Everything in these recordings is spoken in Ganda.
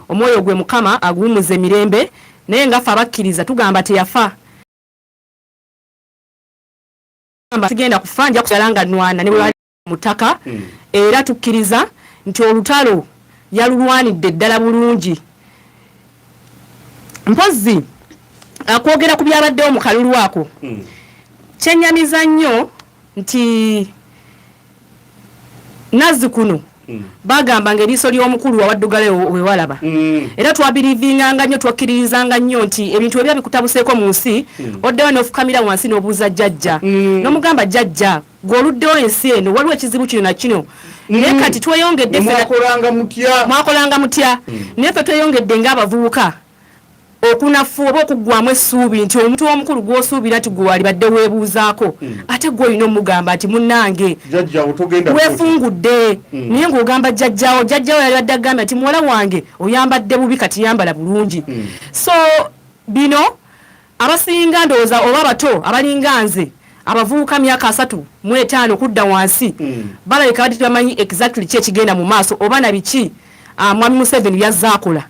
Omwoyo gwe Mukama aguwumuza emirembe, naye nga ffe abakkiriza tugamba teyafa. Sigenda kufa, nja kusigala nga nwana ne bwe mu ttaka. Era tukkiriza nti olutalo yalulwanidde ddala bulungi. Mpozzi akwogera ku byabaddewo mu kalulu ako, kyenyamiza nnyo nti nazzi kuno bagamba nga eriiso ly'omukulu awaddugala wewalaba. Era twabirivinganga nnyo, twakkiririzanga nnyo nti ebintu ebya bikutabuseeko mu nsi, oddeyo n'ofukamira wansi n'obuuza jjajja, n'omugamba, "Jjajja, gw'oluddewo ensi eno, waliwo ekizibu kino na kino." Naye kati tweyongedde Mwakolanga mutya? Mwakolanga mutya? Naye ffe tweyongedde ng'abavubuka okunafu oba okuggwamu essuubi nti omuntu omukulu gw'osuubira nti gwe walibadde weebuuzaako, ate gwe olina omugamba nti, "Munnange, Jjajjawo togenda." weefungudde. Naye ng'ogamba jjajjawo, jjajjawo yalibadde agambye nti, "Muwala wange, oyambadde bubi, kati yambala bulungi." So bino abasinga ndowooza oba abato abalinga nze, abavubuka myaka 35 kudda wansi, balabika bati tebamanyi exactly ki ekigenda mu maaso oba na biki mwami Museveni byazze akola.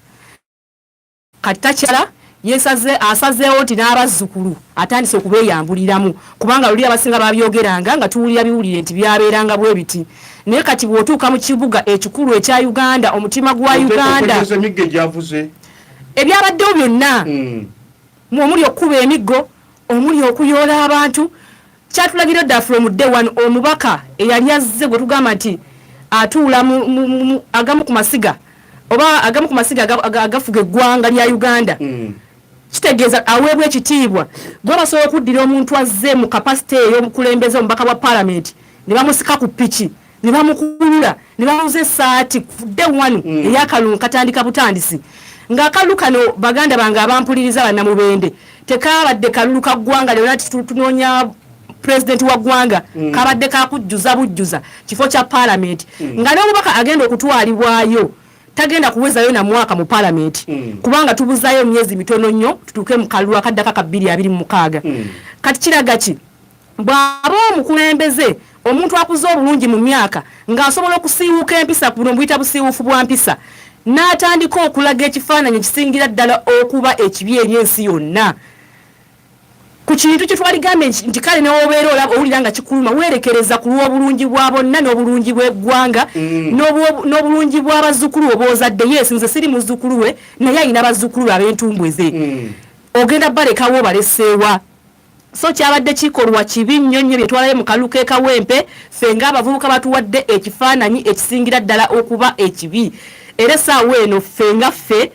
Kati takyala yesaze, asazeewo nti n'abazzukulu atandise okubeeyambuliramu, kubanga luli abasinga babyogeranga nga tuwulira biwulire nti byabeeranga bwe biti. Naye kati bw'otuuka mu kibuga ekikulu ekya Uganda, omutima gwa Uganda, Otegeeza emiggo egyavuze? Ebyabaddewo byonna, omuli okukuba emiggo, omuli okuyoola abantu, kyatulagira dda from day one. Omubaka eyali azze gwe tugamba nti atuula agamu ku masiga oba agamu ku masiga agafuga eggwanga lya Uganda, kitegeeza aweebwa ekitiibwa, gwe basobola okuddira omuntu azze mu capacity ey'obukulembeze, omubaka bwa palamenti, ne bamusika ku piki ne bamukulula ne bamuza essaati ku day one ey'akalulu katandika butandisi. Ng'akalulu kano, baganda bange abampuliriza, bannamubende, tekabadde kalulu ka ggwanga lyonna nti tunoonya pulezidenti wa ggwanga. Kabadde kakujjuza bujjuza kifo kya paalamenti, nga n'omubaka agenda okutwalibwayo tagenda kuwezayo na mwaka mu paalamenti, kubanga tubuzayo emyezi mitono nnyo tutuuke mu kalulu akaddako aka 2026. Kati kiraga ki? Bw'aba omukulembeze, omuntu akuze obulungi mu myaka, ng'asobola okusiiwuuka empisa, buno buyita busiiwuufu bwa mpisa, n'atandika okulaga ekifaananyi ekisingira ddala okuba ekibi eri ensi yonna ku kintu kye twaligambye nti kale newobeera olaba owulira nga kikuluma, weerekereza ku lw'obulungi bwa bonna n'obulungi bw'eggwanga n'obulungi bw'abazzukulu oba ozadde. Yes, nze siri muzzukulu we, naye alina bazzukulu be ab'entumbwe ze. Ogenda balekawo obaleseewa? So kyabadde kikolwa kibi nnyo nnyo byetwalayo mu kalulu k'e Kawempe. Ffe ng'abavubuka batuwadde ekifaananyi ekisingira ddala okuba ekibi, era essaawa eno ffe nga ffe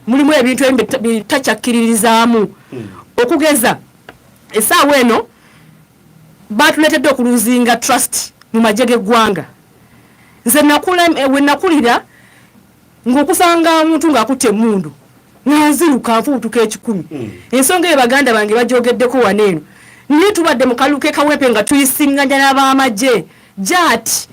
mulimu ebintu ebimu bitakyakiririzaamu. Okugeza, essaawa eno batuleetedde okuluzinga trust mu magye g'eggwanga. Nze we nakulira ng'okusanga omuntu ng'akutte emmundu nga nziruka nfubutuka 100. Ensonga eyo baganda bange bagyogeddeko wano eno, naye tubadde mu kalulu k'e Kawempe nga tuyisiŋŋanya n'ab'amagye jati.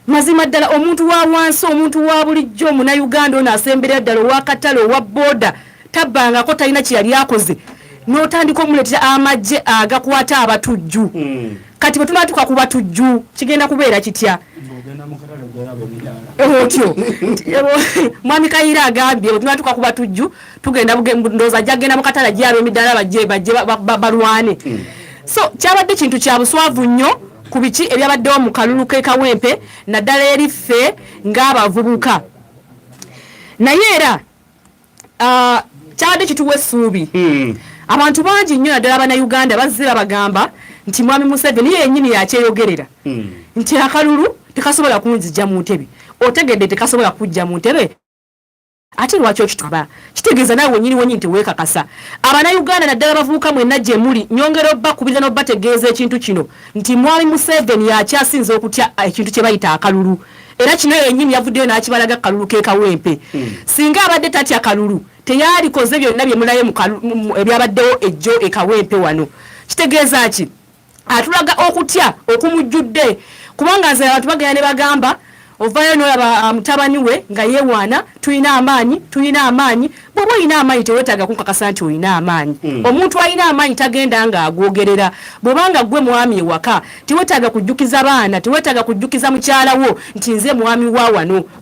Mazima ddala, omuntu wa wansi, omuntu wa bulijjo, omunayuganda ono asemberera ddala, owakatale, owa booda, tabbangako, talina kyeyali akoze, n'otandika omuleetera amagye agakwata abatujju. Kati bwe tunaatuka ku batujju kigenda kubeera kitya? Ng'ogenda mu katale gweraba emidaala. Otyo mwami Kayira agambye bwe tunatuuka ku batujju tugenda ndowooza ajja kugenda mu katale ajje ab'emidaala bajje balwane. So kyabadde kintu kya buswavu nnyo ku biki ebyabaddewo mu kalulu k'e Kawempe, naddala eri ffe ng'abavubuka. Naye era kyabadde kituwa essuubi. Abantu bangi nnyo, naddala Bannayuganda, bazze babagamba nti mwami Museveni ye yennyini yakyeyogerera nti akalulu tekasobola kunzija mu ntebe. Otegedde tekasobola kujja mu ntebe, ate lwaki okitaba? Kitegeeza naawe wenyini wenyini teweekakasa. Abanayuganda, naddala abavubuka mwenna gye muli, nyongera obbakubiriza n'obbategeeza ekintu kino nti mwami Museveni yakyasinza okutya ekintu kye bayita akalulu, era kino yennyini yavuddeyo n'akibalaga kalulu k'e Kawempe. Singa abadde tatya kalulu, teyalikoze byonna bye mulaye ebyabaddewo ejjo e Kawempe wano. Kitegeeza ki? Atulaga okutya okumujjudde, kubanga nze abantu bagenda ne bagamba, ovaayo n'olaba mutabani we nga yeewaana, "Tulina amaanyi, tulina amaanyi." Bw'oba olina amaanyi, teweetaaga kunkakasa nti olina amaanyi. Omuntu alina amaanyi tagenda ng'agwogerera. Bw'obanga gwe mwami ewaka, teweetaaga kujjukiza baana, teweetaaga kujjukiza mukyala wo nti nze mwami wa wano.